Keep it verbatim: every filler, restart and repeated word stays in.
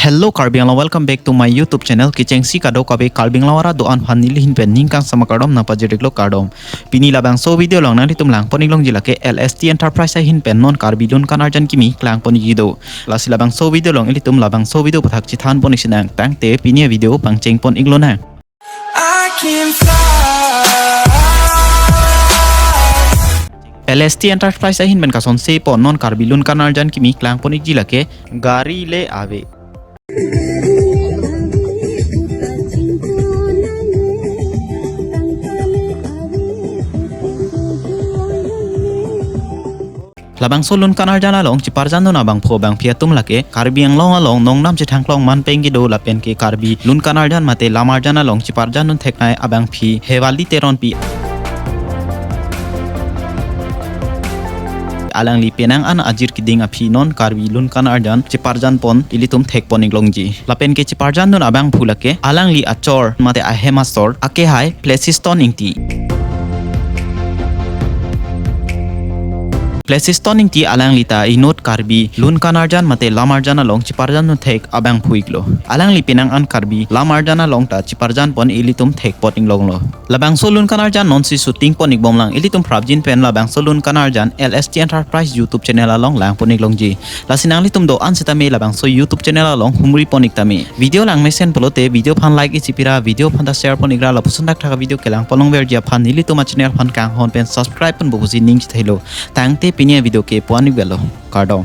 Hello Karbi Anglong, welcome back to my YouTube channel. Kechengsi kadokave Karbi Anglong arat do-an aphan neli ahin pen ning kangsam akardom nangpajir-iklo, kardom. Pini labangso video along nanglitum langpon-iklongji lake L S T Enterprise ahin pen non Karbi lun kan arjan kimi klangpon-ikji do. Lasi labangso video along ilitum labangso video aputhak chethanpon-ik sinang, tangte pini avideo pangchengpon-iklonang. I can fly. L S T Enterprise ahin pen kasonse pu non Karbi lun kan arjan kimi klangpon-ikji lake gari le ave. Labangso lun kan arjan along cheparjandun abangphu abangphi atum lake Karbi Anglong along nongnam chethangklong man pen kedo lapen ke Karbi lun kan arjan mate lam arjan along cheparjandun theknei abangphi Hewali Teronpi. Alangli penang an ajir keding aphi non Karbi lun kan arjan cheparjanpon ilitum thekpon-iklongji. Lapen ke cheparjandun abangphu lake alangli achor mate ahem asor akehai Plesiston Ingti. Plesiston Ingti alangli ta inut Karbi lun kan arjan mate lam arjan along cheparjandun thek abangphu-iklo. Alangli penang an Karbi lam arjan along ta cheparjanpon ilitum thekpon-iklonglo. Labangso lun kan arjan nonsi shooting pon-ikbomlang, ilitum prapjin pen labangso lun kan arjan L S T Enterprise YouTube channel along langpon-iklongji. Lasi nanglitum do-an setame labangso YouTube channel along humripon-ik tame. Video langmesen pulote video aphan like isi pira, video aphan ta share pon-ikra, lapuson thakthak avideo kelangpon longverji aphan nelitum achannel aphan kanghon pen subscribe ponpo pusi ning chethelo. Tangte pini avideo ke pu-an-ik avelo. Kardom.